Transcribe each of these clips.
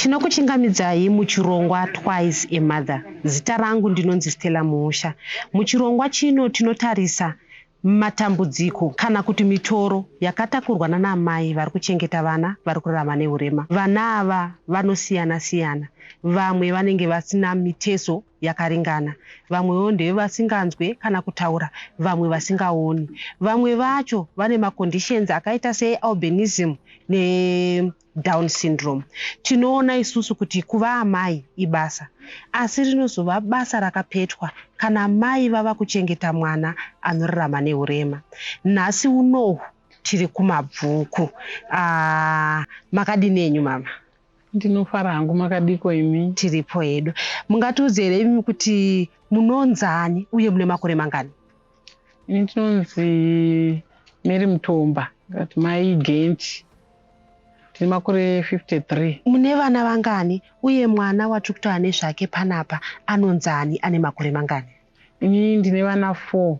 Tinokuchingamidzai muchirongwa Twice a Mother. Zita rangu ndinonzi Stella Muusha. Muchirongwa chino tinotarisa matambudziko kana kuti mitoro yakatakurwa nanamai vari kuchengeta vana vari kurarama neurema. Vana ava vanosiyana siyana. Vamwe vanenge vasina mitezo yakaringana, vamwewo ndevasinganzwe kana kutaura, vamwe vasingaoni. Vamwe vacho vane maconditions akaita sealbinism neDown syndrome. Tinoona isusu kuti kuva amai ibasa, asi rinozova basa rakapetwa kana mai vava kuchengeta mwana anorarama neurema. Nhasi unohu tiri kuMabvuku. Makadini enyu mama? Ndinofara hangu, makadiko imi? Tiripo hedu. Mungatiudze here imi kuti munonzani uye mune makore mangani? Ini ndinonzi Mary Mutomba, ngati Mai Genti. Ndine makore 53. Mune vana vangani uye mwana watiri kutaura nezvake panapa anonzani, ane makore mangani? Ini ndine vana 4.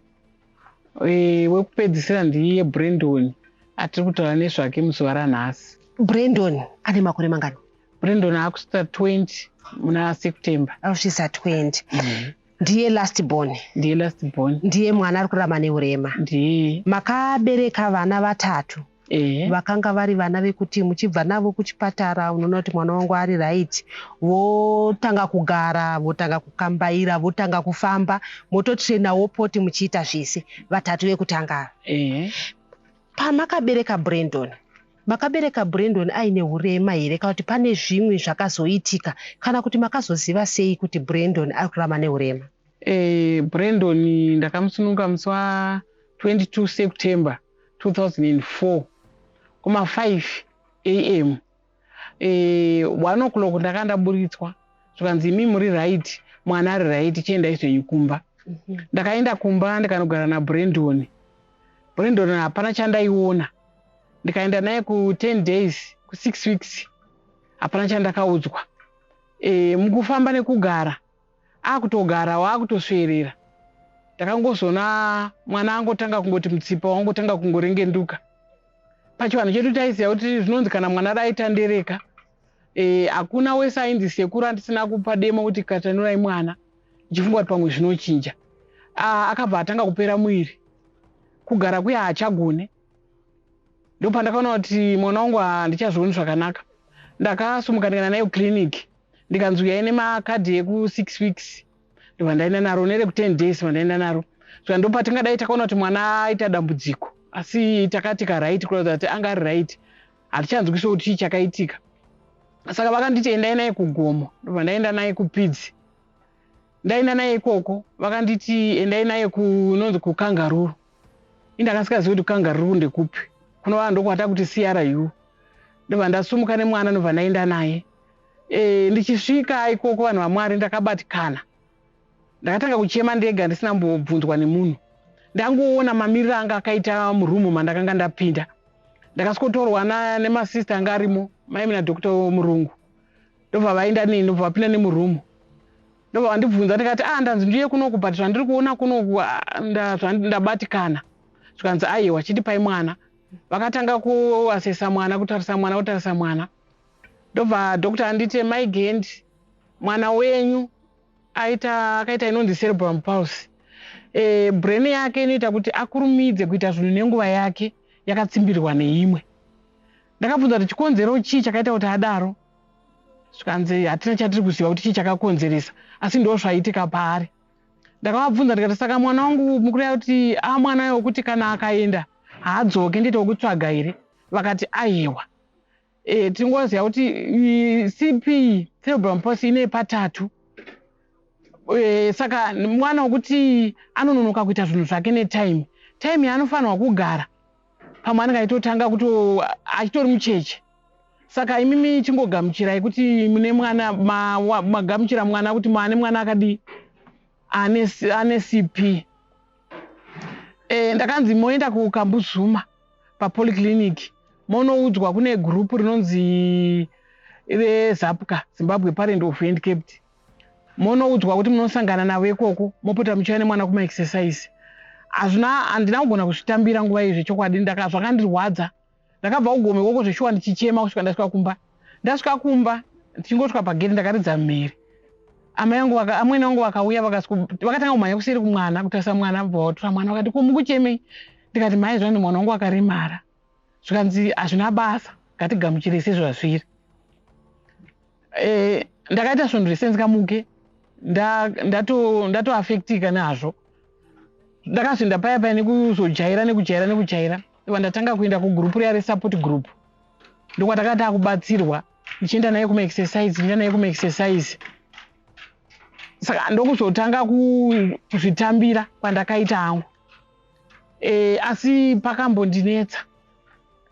Wekupedzisira ndiye Brandon atiri kutaura nezvake muzuva ranhasi. Brandon ane makore mangani? Brandon akusvitsa 20 muna September. Akusvitsa 20. Ndiye last born? Ndiye last born. Ndiye mwana ari kurarama neurema? Ndiye. Makabereka vana vatatu. Ehe. Vakanga vari vana vekuti muchibva navo kuchipatara unoona kuti mwana wangu ari right, votanga kugara, votanga kukambaira, votanga kufamba, mototrainawo poti muchiita zvese, vatatu vekutanga ava. Ehe. Pamakabereka Brandon, makabereka Brandon aine urema here, kana kuti pane zvimwe zvakazoitika, kana kuti makazoziva sei kuti Brandon ari kurarama neurema? Brandon ndakamusununga musi wa 22 September 2004 kuma 5 am. 1 o'clock ndakanga ndaburitswa, zvikanzi, "Imi muri right, mwana ari right, chiendai zvenyu kumba." Ndakaenda kumba ndikanogara naBrandon. Brandon hapana chandaiona. Ndikaenda naye ku10 days, ku6 weeks, hapana chandakaudzwa. Mukufamba nekugara, akutogara waakutosverera, ndakangozona mwana angotanga kungoti mutsipa wangotanga kungorengenduka. Pachivanhu chedu taiziva kuti zvinonzi kana mwana raita ndereka. Hakuna wese ainzi sekuru andisina kupa demo kuti katanurai mwana, ndichifunga kuti pamwe zvinochinja. Akabva atanga kupera muiri, kugara kuya haachagone. Ndopandakaona kuti mwana wangu handichazvioni zvakanaka. Ndakasumuka ndikaenda naye kuclinic, ndikanzi uyai nemakadhi eku6 weeks. Ndobva ndaenda naro, nereku10 days vandaenda naro. Saka ndopatingadai takaona kuti mwana aita dambudziko, asi takati karight, kuratidza kuti anga ari right. Hatichanzwisi kuti chii chakaitika. Saka vakanditi endai naye kugomo. Ndobva ndaenda naye kupidzi. Ndaenda naye ikoko, vakanditi endai naye kunonzi kukangaruru. Indakasikazivi kuti kukangaruru ndekupi, kunova ndokwata kuti CRU. Ndobva ndasumuka nemwana, ndobva ndaenda naye. Ndichisvika ikoko, vanhu vaMwari, ndakabatikana. Ndakatanga kuchema ndega ndisina mbobvunzwa nemunhu. Ndangoona mamiriro anga akaita murumu mandakanga ndapinda. Ndakasikotorwa nemasista anga arimo, maimi nadoctor murungu. Ndobva vaenda neni, ndobva vapinda nemurumu, ndobva vandibvunza. Ndikati, "A, ndanzi ndiye kunoku, but zvandiri kuona kunoku, ndabatikana." Zvikanzi, "Aiwa, chitipai mwana." Vakatanga kuasesa mwana, kutarisa mwana, kutarisa mwana. Ndobva doctor anditi, "Mai Gendi, mwana wenyu aita akaita inonzi cerebral palsy. Brain yake inoita kuti akurumidze kuita zvinhu nenguva yake yakatsimbirwa neimwe." Ndakabvunza kuti chikonzero chii chakaita kuti adaro. Zvikanzi hatina chatiri kuziva kuti chii chakakonzeresa, asi ndo zvaitika paari. Ndakavabvunza ndikati, "Saka mwana wangu mukureva kuti a mwana wekuti kana akaenda haadzoke, ndiite wekutsvaga here?" Vakati, "Aiwa, tingoziva kuti CP, cerebral palsy, ine patatu. Saka mwana wekuti anononoka kuita zvinhu zvake netime, time yaanofanirwa kugara, pamwe anenge achitotanga kuto achitori mucheche. Saka imimi chingogamuchirai kuti mune mwana, magamuchira mwana kuti maane mwana akadii, ane CP." Ndakanzi moenda kuKambuzuma papolyclinic, monoudzwa kune gurupu rinonzi reZAPCA, Zimbabwe Parent of Handicapped. Monoudzwa kuti munosangana navo ikoko, mopota muchiuya nemwana kumaexercise. Hazvina, handina kugona kuzvitambira nguva iyi zvechokwadi. Zvakandirwadza. Ndakabva kugome ikoko zveshuwa ndichichema kusvika ndasvika kumba. Ndasvika kumba Tichingosvika pageti ndakaridza mhere. Amai vangu amwene vangu vakauya vakatanga kumhanya kuseri kumwana kutarisa mwana vobva vatora mwana vakati ko mukuchemei? Ndikati mhai zvanzi mwana wangu akaremara. Zvikanzi hazvina basa ngatigamuchire sezvazviri. E, ndakaita svondo rese ndisikamuke ndatoafektika nazvo. Ndakazoenda paya paya nekuzojaira nekujaira nekujaira ndobva ndatanga kuenda kugurupu riya resupport group ndokwatakanga takubatsirwa ndichienda naye kumaexercise ndichienda naye kumaexercise saka ndokuzotanga kuzvitambira kwandakaita hangu e, asi pakambondinetsa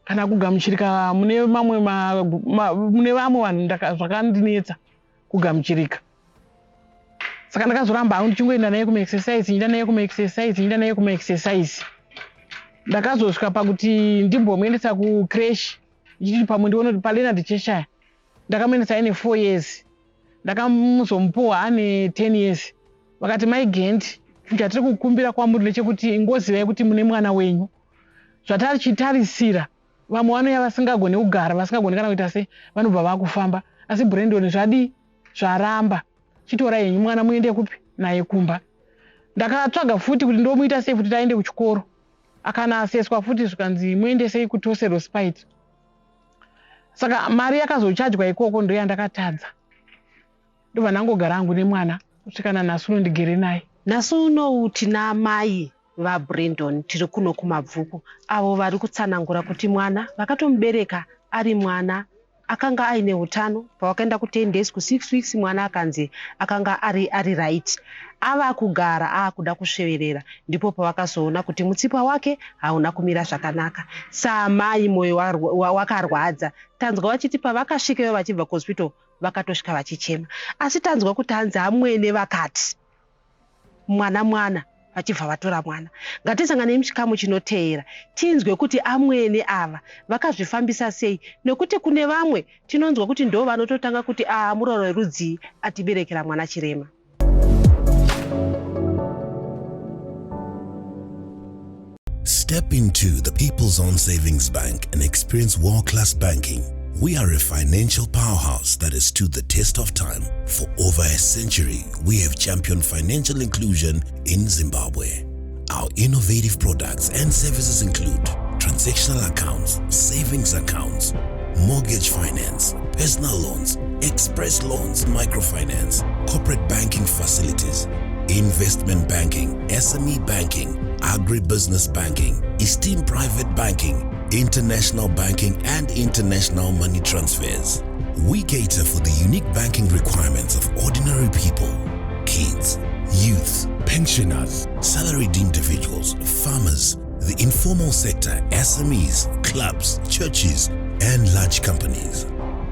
kana kugamuchirika mune mamwe mune vamwe vanhu zvakandinetsa kugamuchirika saka ndakazoramba hangu ndichingoenda naye kumaexercise ndichienda naye kumaexercise ndichienda naye kumaexercise ndakazosvika pakuti ndimbomuendesa kucrash ndichiti pamwe ndione kuti palenard cheshire ndakamuendesa aine 4 years ndakamuzomupuwa ane 10 years vakati mai Gendi chatiri kukumbira kwamuri ndechekuti ingozivai kuti mune mwana wenyu zvatachitarisira vamwe vanouya vasingagoni kugara vasingagoni kana kuita sei vanobva vakufamba asi Brandon zvadii zvaramba chitorai henyu mwana muende kupi naye kumba ndakatsvaga futi kuti ndomuita sei futi taende kuchikoro akanaaseswa futi zvikanzi muendesei kuTose Respite saka mari yakazochajwa ikoko ndoyandakatadza ndobva ndangogara hangu nemwana kusvika nanhasi uno ndigere naye. Nhasi unowu tina mai vaBrandon tiri kuno kuMabvuku avo vari kutsanangura kuti mwana vakatomubereka ari mwana akanga aine utano pavakaenda ku10 days ku6 weeks mwana akanzi akanga ari ari right ava kugara aakuda kusveverera ndipo pavakazoona kuti mutsipa wake hauna kumira zvakanaka saamai mwoyo wakarwadza tanzwa vachiti pavakasvikeyo vachibva kuhospital vakatosvika vachichema asi tanzwa kuti hanzi amwene vakati mwana mwana vachibva vatora mwana ngatisanganei muchikamu chinoteera tinzwe kuti amwene ava vakazvifambisa sei nekuti kune vamwe tinonzwa kuti ndo vanototanga kuti aa muroro werudzii atiberekera mwana chirema. Step into the People's Own Savings Bank and experience world-class banking. We are a financial powerhouse that has stood the test of time. For over a century, we have championed financial inclusion in Zimbabwe. Our innovative products and services include transactional accounts, savings accounts, mortgage finance, personal loans, express loans, microfinance, corporate banking facilities, investment banking, SME banking, agribusiness banking, esteemed private banking, international banking, and international money transfers. We cater for the unique banking requirements of ordinary people, kids, youth, pensioners, salaried individuals, farmers, the informal sector, SMEs, clubs, churches, and large companies.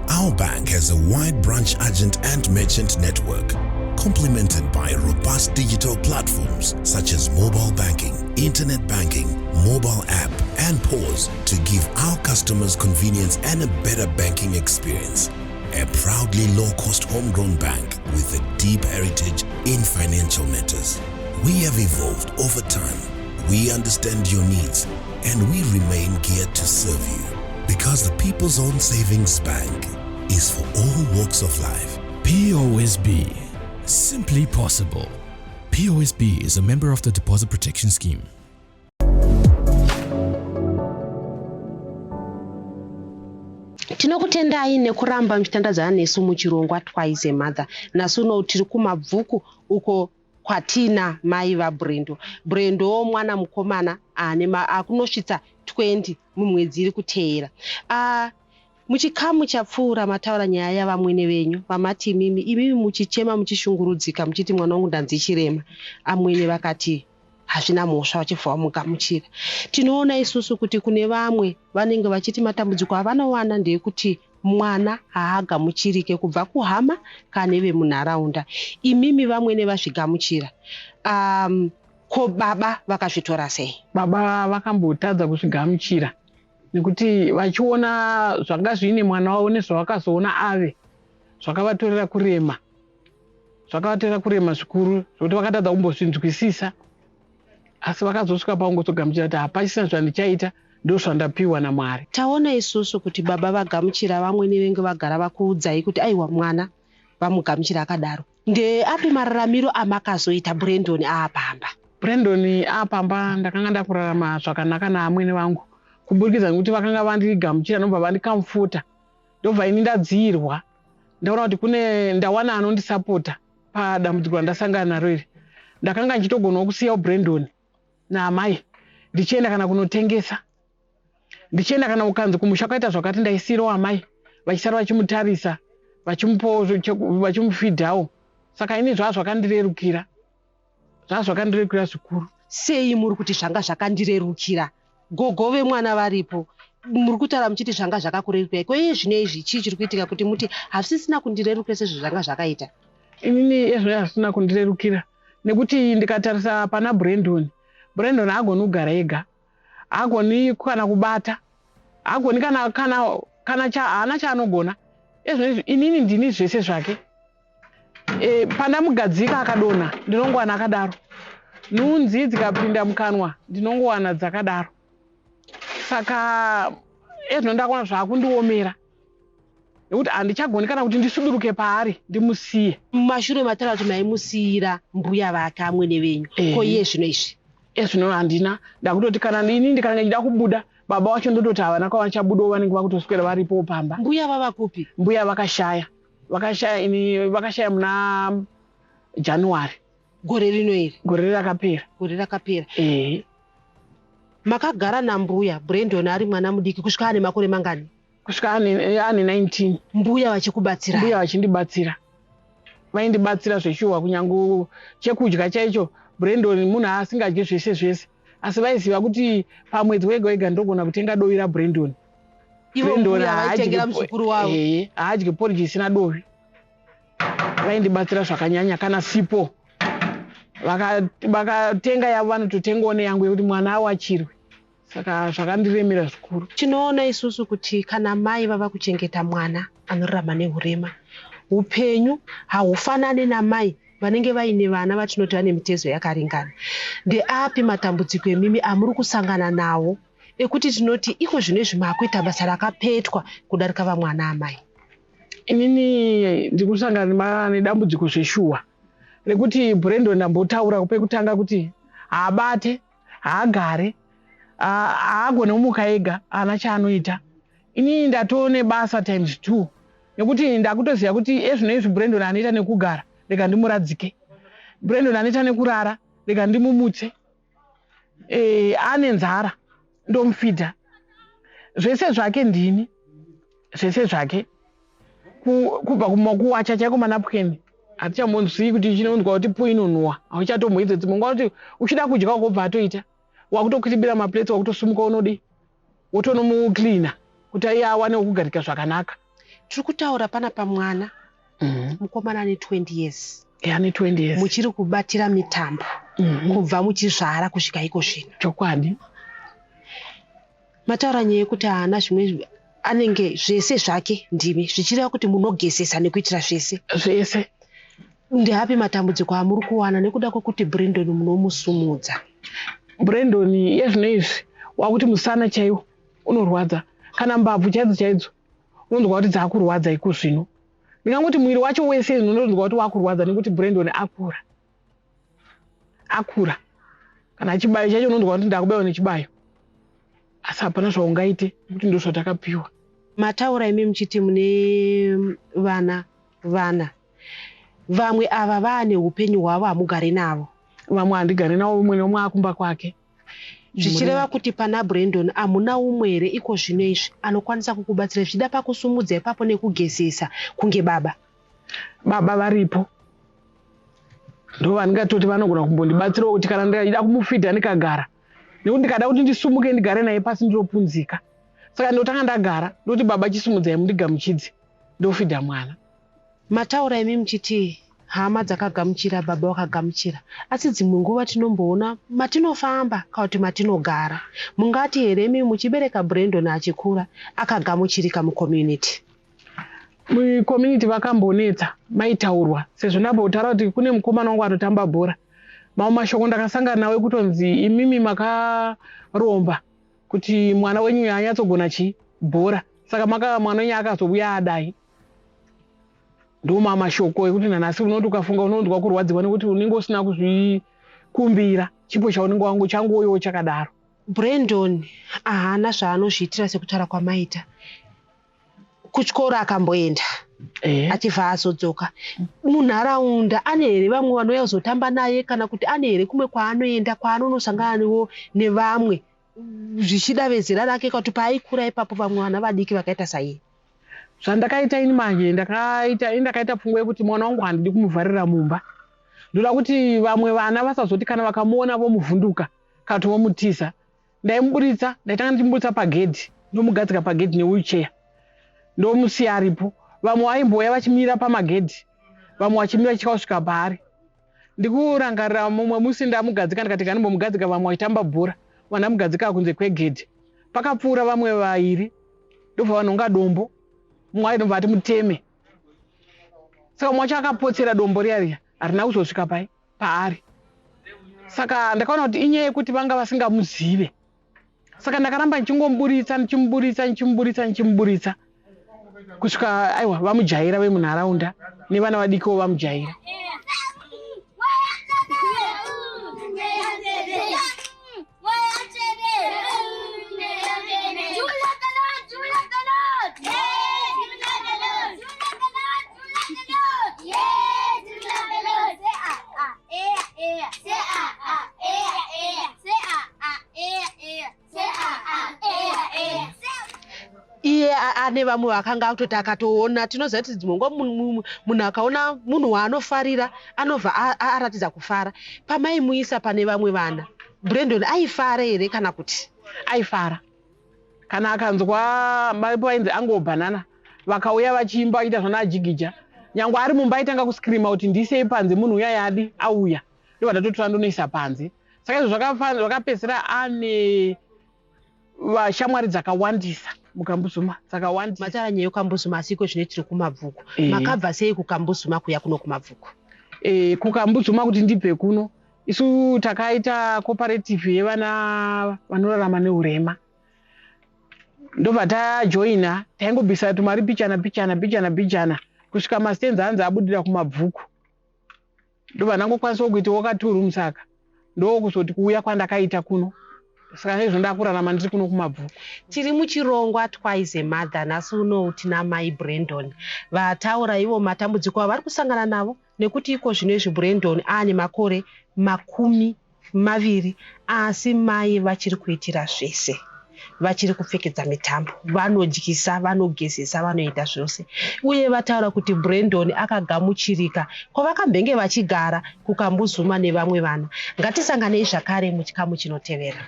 Our bank has a wide branch agent and merchant network, complemented by robust digital platforms such as mobile banking, internet banking, mobile app, and POS to give our customers convenience and a better banking experience. A proudly low-cost homegrown bank with a deep heritage in financial matters. We have evolved over time. We understand your needs and we remain geared to serve you. Because the People's Own Savings Bank is for all walks of life. POSB. Simply possible. POSB is a member of the Deposit Protection Scheme. Tinokutendai nekuramba muchitandadzana nesu muchirongwa Twice a Mother. Nhasi uno tiri kuMabvuku uko kwatina mai vaBrendo. Brendo mwana mukomana ane akunosvitsa 20 mumwedzi iri kuteera. Muchikamu chapfuura mataura nyaya yavamwene venyu vamati imimi imimi muchichema muchishungurudzika muchiti mwana wangu ndanzi chirema. Amwene vakati hazvina mhosva vachibva vamugamuchira. Tinoona isusu kuti kune vamwe vanenge vachiti matambudziko avanowana ndeyekuti mwana haagamuchirike kubva kuhama kana vemunharaunda. Imimi vamwene vazvigamuchira. Ko baba vakazvitora sei? Baba vakambotadza kuzvigamuchira nekuti vachiona zvanga zviine mwana wavo nezvavakazoona ave zvakavatorera kurema zvakavatorera kurema zvikuru zvokuti vakatadza kumbozvinzwisisa asi vakazosvika pakungozogamuchira kuti hapachisina zvandichaita. Ndozvandapiwa naMwari. Taona isusu kuti baba vagamuchira vamwene venge vagara vakuudzai kuti aiwa, mwana vamugamuchira akadaro. Ndeapi mararamiro amakazoita Brandon aapamba? Brandon aapamba, ndakanga ndakurarama zvakanaka naamwene vangu kuburikidza nekuti vakanga vandigamuchira, ndobva vandicomforta, ndobva ini ndadziyirwa, ndaona kuti kune ndawana anondisapota padambudziko randasangana naro iri. Ndakanga ndichitogonawo kusiyawo Brandon naamai, ndichienda kana kunotengesa, ndichienda kana kukanzi kumusha kwaita zvakati, ndaisiyirawo amai vachisara vachimutarisa, vachimupawo, vachimufeedawo. Saka ini zvaa zvakandirerukira, zvaa zvakandirerukira zvikuru. Sei muri kuti zvanga zvakandirerukira? Gogo vemwana varipo, muri kutaura muchiti zvanga zvakakurerukirai. Ko iye zvino izvi chii chiri kuitika kuti muti hazvisisina kundirerukira sezvo zvanga zvakaita? Inini ezvino hazvisina kundirerukira nekuti ndikatarisa pana Brandon, Brandon haagoni kugara ega, haagoni kana kubata, haagoni kana haana chaanogona. Ezvino izvi inini ndini zvese zvake. Pandamugadzika akadonha, ndinongowana akadaro. Nhunzi dzikapinda mukanwa, ndinongowana dzakadaro. Saka ezvino ndakuona zvaakundiomera nekuti handichagoni kana kuti ndisuduruke paari ndimusiye. Mumashure mataura kuti maimusiyira mbuya vake, amwene venyu. Ko iye zvino izvi? Ezvino handina, ndakutoti kana ini ndikanga ndichida kubuda, baba vacho ndototi havana kwavachabudawo, vanenge vakutoswera varipo pamba. Mbuya vava kupi? Mbuya vakashaya, vakashaya ini, vakashaya muna January. Gore rino iri? Gore rakapera. Gore rakapera. Ehe. Makagara nambuya Brandon ari mwana mudiki kusvika ane makore mangani? Kusvika ane 19. Mbuya vachikubatsira? Mbuya vachindibatsira, vaindibatsira zveshuwa. Kunyange chekudya chaicho, Brandon munhu asingadyi zvese zvese, asi vaiziva kuti pamwedzi wega wega ndogona kutenga dovi raBrandon. Ivo mbuya vaitengera muzukuru wavo? Ehe, haadyi porridge isina dovi. Vaindibatsira zvakanyanya. Kana sipo vakatenga yavo, vanototengawo neyangu yekuti mwana awachirwe. Saka zvakandiremera zvikuru. Tinoona isusu kuti kana mai vava kuchengeta mwana anorarama neurema, upenyu haufanani namai vanenge vaine vana vatinoti vane mitezo yakaringana. Ndeapi matambudziko emimi amuri kusangana nawo ekuti tinoti iko zvino izvi maakuita basa rakapetwa kudarika vamwe ana amai? Inini ndiri kusangana nedambudziko zveshuwa rekuti Brandon, ndambotaura pekutanga kuti haabate, haagare, haagone kumuka ega, haana chaanoita. Inini ndatone basa times two nekuti ndakutoziva kuti ezvino izvi Brandon anoita nekugara, rega ndimuradzike. Brandon anoita nekurara, rega ndimumutse. Ane nzara, ndomufeeda. Zvese zvake ndini, zvese zvake, kubva kuwacha chaiko manapukeni hatichambonzwii kuti chinonzwa kuti pu inonhuhwa, hauchatomboidze. Dzimwe nguva kuti uchida kudya wakobva atoita, wakutokwidibira maplates, wakutosumuka, unodi wotonomucleana kuti aiye awane kugarika zvakanaka. Tiri kutaura pana pamwana mukomana ane 20 years. Ane 20 years. Muchiri kubatira mitambo kubva muchizvara kusvika iko zvino? Chokwadi. Mataura nyaya yekuti haana zvimwe, anenge zvese zvake ndimi, zvichireva kuti munogezesa nekuitira zvese? Zvese. Ndeapi matambudziko amuri kuwana nekuda kwekuti Brandon munomusumudza? Brandon yezvino izvi wakuti musana chaiwo unorwadza, kana mbabvu chaidzo chaidzo unonzwa kuti dzakurwadza iko zvino. Ndingangoti muviri wacho wese unonzwa kuti wakurwadza nekuti Brandon akura, akura. Kana chibayo chacho unonzwa kuti ndakubayiwa nechibayo, asi hapana zvaungaite nekuti ndo zvatakapiwa. Mataura imi muchiti mune vana vana, vamwe ava vaane upenyu hwavo, hamugari navo? Vamwe handigari navo, umwe neumwe akumba kwake. Zvichireva kuti pana Brandon hamuna umwe here iko zvino izvi anokwanisa kukubatsira zvichida pakusumudza ipapo nekugezesa kunge baba? Baba varipo, ndo vandingatoti vanogona kumbondibatsirawo kuti kana ndikachida kumufeeda ndikagara, nekuti ndikada kuti ndisumuke ndigare naye pasi ndinopunzika. Saka ndotanga ndagara, ndoti baba chisumudzai mundigamuchidze, ndofeeda mwana. Mataura imi muchiti hama dzakagamuchira, baba vakagamuchira, asi dzimwe nguva tinomboona matinofamba kana kuti matinogara. Mungati here imi muchibereka Brandon achikura akagamuchirika mucommunity? Mucommunity vakambonetsa, maitaurwa sezvo ndambotaura kuti kune mukomana wangu anotamba bhora. Mamwe mashoko ndakasangana nawo ekutonzi imimi makaromba. Kuti mwana wenyu uyu anyatsogona chii bhora. Saka maka mwana wenyu akazouya adai. Ndomamashoko ekuti nanhasi unoti ukafunga unonzwa kurwadziwa nekuti unenge usina kuzvikumbira chipo chaunenge wangu changuoyowo chakadaro. Brandon ahana zvaanozviitira sekutaura kwamaita. Kuchikoro akamboenda achibva azodzoka. Munharaunda ane here vamwe vanouya kuzotamba naye kana kuti ane here kumwe kwaanoenda kwaanonosanganawo nevamwe zvichida vezera rake kana kuti paaikura ipapo vamwe vana vadiki vakaita saiye? Zvandakaita ini manje ndakaita ini ndakaita pfungwa yekuti mwana wangu handidi kumuvharira mumba. Ndoda kuti vamwe vana vasazoti kana vakamuona vomuvhunduka kana kuti vomutiza. Ndaimuburitsa, ndaitanga ndichimuburitsa pagedhi ndomugadzika pagedhi newheelchair ndomusiya aripo. Vamwe vaimbouya vachimira pamagedhi, vamwe vachimira vachitya kusvika paari. Ndikurangarira mumwe musi ndamugadzika ndikati gandimbomugadzika vamwe vachitamba bhora, vandamugadzika kunze kwegedhi. Pakapfuura vamwe vairi ndobva vanhonga dombo, mumwe ainobva ati muteme. Saka mumwe wacho akapotsera dombo riya riya harina kuzosvika pai paari. Saka ndakaona kuti inyaya yekuti vanga vasingamuzive. Saka ndakaramba ndichingomuburitsa ndichimuburitsa ndichimuburitsa ndichimuburitsa kusvika aiwa vamujaira vemunharaunda nevana vadikiwo vamujaira. Iye ane vamwe vakanga akutoti akatoona, tinoziva kuti dzimwe nguva munhu akaona munhu waanofarira anobva aratidza kufara. Pamaimuisa pane vamwe vana, Brandon aifara here kana kuti? Aifara. Kana akanzwa maripo vainzi ango banana vakauya vachiimba vachiita zvana ajigija, nyangwe ari mumba aitanga kuscreama kuti ndisei panze munhu uya yadi auya, ndobva ndatotora ndonoisa panze. Saka izvo zvakapedzisira ane vashamwari dzakawandisa muKambuzuma, dzakawandisa. Mataura nyaya yekuKambuzuma asi iko zvino tiri kuMabvuku. Makabva sei kuKambuzuma kuya kuno kuMabvuku? KuKambuzuma kuti ndibve kuno, isu takaita cooperative yevana vanorarama neurema. Ndobva tajoina, taingobvisa tumari pichana pichana pichana pichana kusvika mastands anzi abudira kuMabvuku. Ndobva ndangokwanisa kuitawo ka2 rooms aka, ndokuzoti kuuya kwandakaita kuno. Saka naizvozvo ndakurarama ndiri kuno kuMabvuku. Tiri muchirongwa Twice a Mother. Nhasi unowu tina mai Brandon vataura ivo matambudziko avari kusangana navo nekuti iko zvino izvi Brandon aane makore 20 asi mai vachiri kuitira zvese. Vachiri kupfekedza mitambo, vanodyisa, vanogezesa, vanoita zvose. Uye vataura kuti Brandon akagamuchirika kwavakambenge vachigara kuKambuzuma nevamwe vana. Ngatisanganei zvakare muchikamu chinotevera.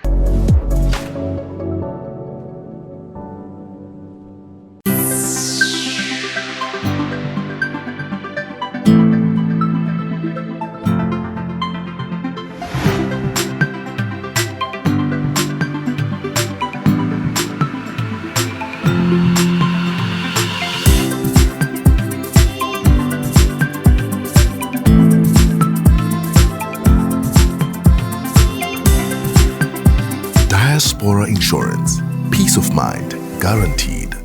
Diaspora Insurance. Peace of mind guaranteed.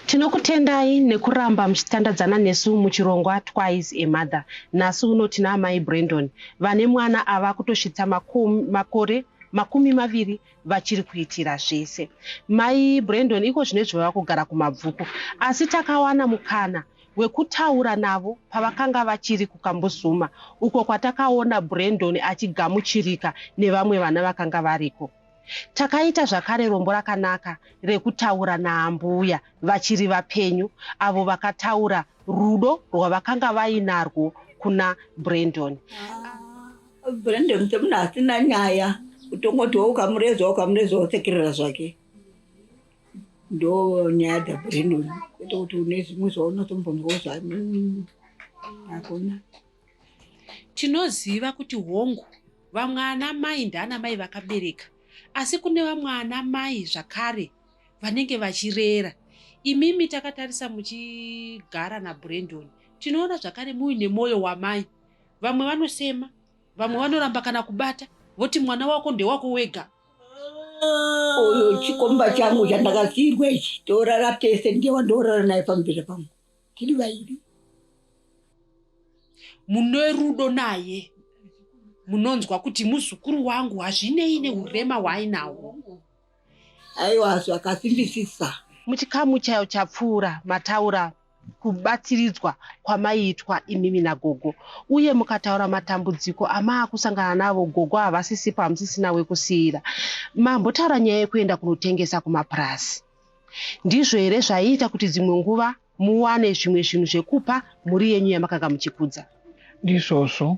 Tinokutendai nekuramba muchitandadzana nesu muchirongwa Twice a Mother. Nhasi uno tina amai Brandon vane mwana ava kutosvitsa makore 20 vachiri kuitira zvese. Mai Brandon iko zvino izvi vava kugara kuMabvuku, asi takawana mukana wekutaura navo pavakanga vachiri kuKambuzuma uko kwatakaona Brandon achigamuchirika nevamwe vana vakanga variko. Takaita zvakare rombo rakanaka rekutaura naambuya vachiri vapenyu avo vakataura rudo rwavakanga vainarwo kuna Brandon. Brandon semunhu asina nyaya, kutongoti ukamurezwa ukamurezwa wosekerera zvake. Ndo nyaya dzaBrandon, kwete kuti une zvimwe zvaunotombonzwa zva hakuna. Tinoziva kuti hongu vamwe ana mai ndaana mai vakabereka, asi kune vamwe ana mai zvakare vanenge vachirera. Imimi takatarisa muchigara naBrandon, tinoona zvakare muine mwoyo wamai. Vamwe vanosema, Vamwe vanoramba kana kubata, voti mwana wako ndewako wega. Uyu chikomba changu chandakasiirwa ichi, torara tese, ndiye wandorara naye pamubhedha pangu, tiri vairi. Mune rudo naye, munonzwa kuti muzukuru wangu hazvinei neurema hwaainahwo. Aiwa, zvakasimbisisa. Muchikamu chayo chapfuura mataura kubatsiridzwa kwamaiitwa imimi nagogo, uye mukataura matambudziko amaakusangana navo. Gogo havasisipo, hamusisina wekusiira. Mambotaura nyaya yekuenda kunotengesa kumapurasi. Ndizvo here zvaiita kuti dzimwe nguva muwane zvimwe zvinhu zvekupa mhuri yenyu yamakanga muchikudza? Ndizvozvo.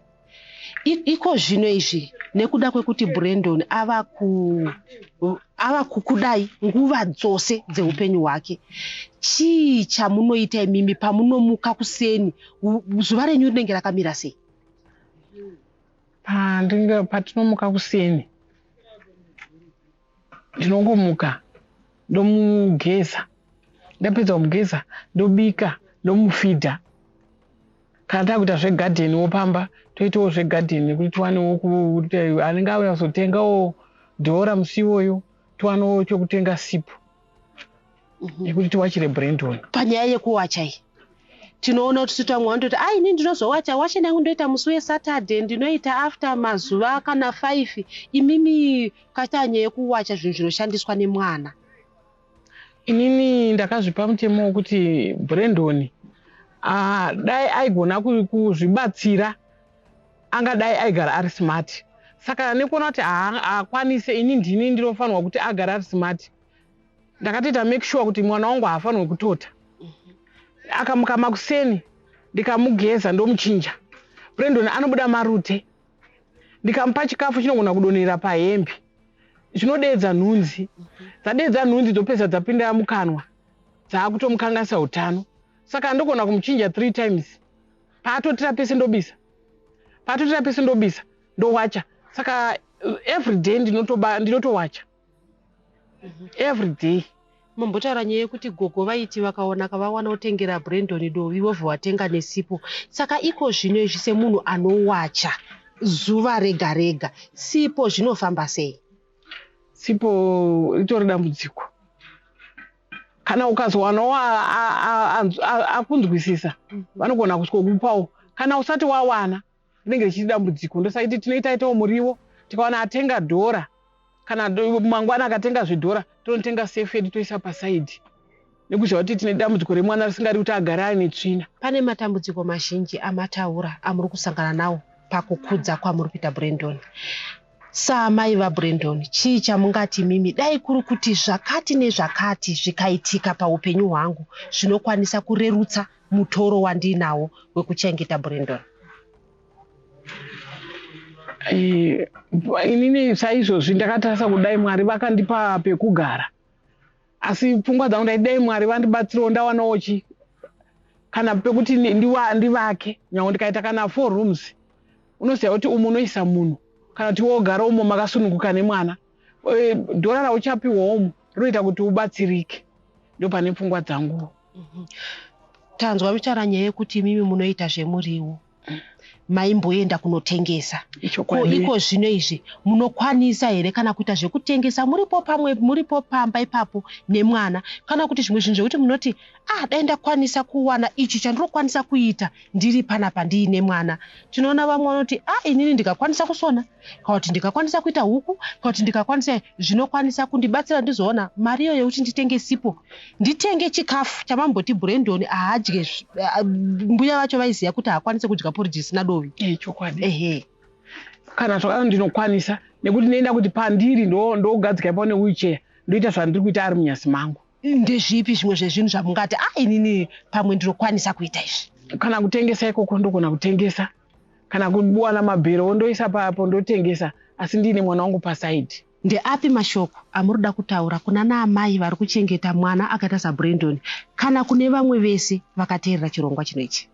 Iko zvino izvi, nekuda kwekuti Brandon ava kukudai nguva dzose dzeupenyu hwake, chii chamunoita imimi pamunomuka kuseni? Zuva renyu rinenge rakamira sei? Patinomuka kuseni, ndinongomuka, ndomugeza. Ndapedza kumugeza, ndobika, ndomufidha. Kana takuita zvegadheniwo pamba, toitawo zvegadheni nekuti tiwanewo kuti anenge auya kuzotengawo dhora musi iwoyo, tiwanewo chokutenga sipo yekuti tiwachire Brandon. Panyaya yekuwacha iyi, tinoona kuti vamwe vanototi, "Ai, ini ndinozowacha washeni yangu ndoita musi weSaturday, ndinoita after mazuva kana 5." Imimi, kaita nyaya yekuwacha zvinhu zvinoshandiswa nemwana? Inini ndakazvipa mutemo wekuti Brandon, dai aigona kuzvibatsira, angadai aigara ari smart. Saka nekuona kuti haakwanise, ini ndini ndinofanirwa kuti agare ari smart. Ndakatoita make sure kuti mwana wangu haafanirwi kutota. Akamuka makuseni, ndikamugeza, ndomuchinja. Brandon anobuda marute. Ndikamupa chikafu, chinogona kudonhera pahembe, zvinodeedza nhunzi. Dzadeedza nhunzi, dzopedza dzapinda mukanwa, dzaakutomukanganisa utano. Saka ndogona kumuchinja three times. Paatotira pese ndobisa, paatotira pese ndobisa, ndowacha. Saka every day ndinotowacha every day. Mambotaura nyaya yekuti gogo vaiti vakaona kavawana kutengera Brandon dovi, vobva vatenga nesipo. Saka iko zvino izvi, semunhu anowacha zuva rega rega, sipo zvinofamba sei? Sipo ritori dambudziko. Kana ukazowanawo akunzwisisa, vanogona kusvikokupawo. Kana usati wawana, rinenge richiri dambudziko. Ndosaiti tinoita itawo muriwo. Tikawana atenga dhora, kana mangwana akatenga zvidhora, tonotenga sefu yedu, toisa pasaidhi, nekuziva kuti tine dambudziko remwana risingadi kuti agare aine tsvina. Pane matambudziko mazhinji amataura amuri kusangana nawo pakukudza kwamuri kuita Brandon. Saamai vaBrandon, chii chamungati mimi, dai kuri kuti zvakati nezvakati zvikaitika paupenyu hwangu, zvinokwanisa kurerutsa mutoro wandinawo wekuchengeta Brandon? Inini saizvozvi ndakatarisa kudai Mwari vakandipa pekugara, asi pfungwa dzangu ndaiti dai Mwari vandibatsirawo ndawanawo chi kana pekuti ndivake, nyange ndikaita kana four rooms. Unoziva kuti umu unoisa munhu, kana kuti wogara umo makasununguka nemwana. Dhora rauchapiwa umu rinoita kuti ubatsirike. Ndo pane pfungwa dzangu. Tanzwa muchitaura nyaya yekuti imimi munoita zvemuriwo, maimboenda kunotengesa. Ko Ichokwadi. iko zvino izvi munokwanisa here kana kuita zvekutengesa muripo pamwe, muripo pamba ipapo nemwana, kana kuti zvimwe zvinhu zvekuti munoti, "Ah, dai ndakwanisa kuwana ichi chandinokwanisa kuita ndiri panapa ndiine mwana"? Tinoona vamwe vanoti, "Ah, inini ndikakwanisa kusona, kana kuti ndikakwanisa kuita huku, kana kuti ndikakwanisa zvinokwanisa kundibatsira, ndizoona mari iyo yekuti nditenge sipo, nditenge chikafu chamamboti Brandon haadye." Mbuya vacho vaiziva kuti haakwanisi kudya porridge isina dovi. Chokwadi. Ehe. Kana zvakadaro ndinokwanisa, nekuti ndinoenda kuti pandiri ndogadzika ipapo newheelchair, ndoita zvandiri kuita ari munyasi mangu. Ndezvipi zvimwe zvezvinhu zvamungati, "A, inini pamwe ndinokwanisa kuita izvi"? Kana kutengesa ikoko ndogona kutengesa, kana kuwana mabhero ndoisa papo ndotengesa, asi ndiine mwana wangu pasaidhi. Ndeapi mashoko amuri kuda kutaura kuna naamai vari kuchengeta mwana akaita saBrandon, kana kune vamwe vese vakateerera chirongwa chino ichi?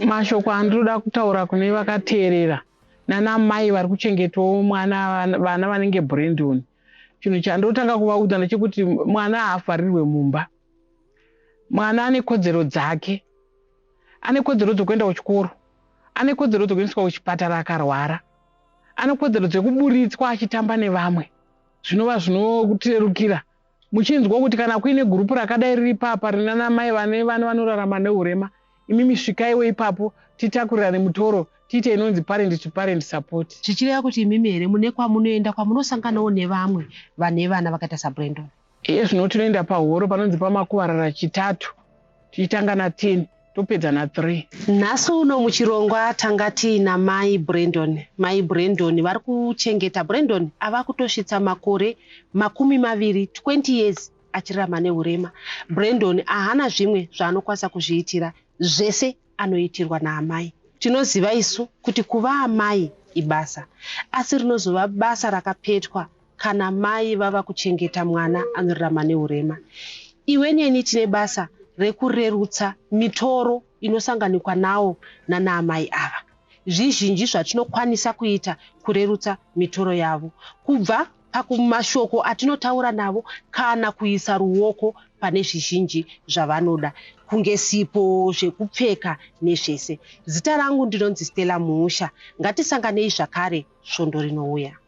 Mashoko andinoda kutaura kune vakateerera nana mai vari kuchengetawo mwana, vana vanenge Brandon, chinhu chandotanga kuvaudza ndechekuti mwana haavharirwe mumba. Mwana ane kodzero dzake, ane kodzero dzokuenda kuchikoro. Ane kodzero dzekuendeswa kuchipatara akarwara. Ane kodzero dzekuburitswa achitamba nevamwe, zvinova zvinotirerukira muchinzwa kuti kana kuine gurupu rakadai riri papa rina namai vane vana vanorarama neurema, imimi svikaiwo ipapo, titakurirane mutoro, tiite inonzi parent to parent support. Zvichireva kuti imimi here mune kwamunoenda kwamunosanganawo nevamwe vane vana vakaita saBrandon? Iye zvino tinoenda pahoro panonzi pamakuvarara Chitatu, tichitanga na10 topedza na3. Nhasi uno muchirongwa tanga tiina mai Brandon. Mai Brandon vari kuchengeta Brandon ava kutosvitsa makore 20, 20 years achirarama neurema. Brandon haana zvimwe zvaanokwanisa kuzviitira, zvese anoitirwa naamai. Tinoziva isu kuti kuva amai ibasa, asi rinozova basa rakapetwa kana mai vava kuchengeta mwana anorarama neurema. Iwe neni tine basa rekurerutsa mitoro inosanganikwa nawo nanaamai ava. Zvizhinji zvatinokwanisa kuita kurerutsa mitoro yavo, kubva pakumashoko atinotaura navo kana kuisa ruoko pane zvizhinji zvavanoda, kunge sipo, zvekupfeka nezvese. Zita rangu ndinonzi Stella Muusha. Ngatisanganei zvakare svondo rinouya.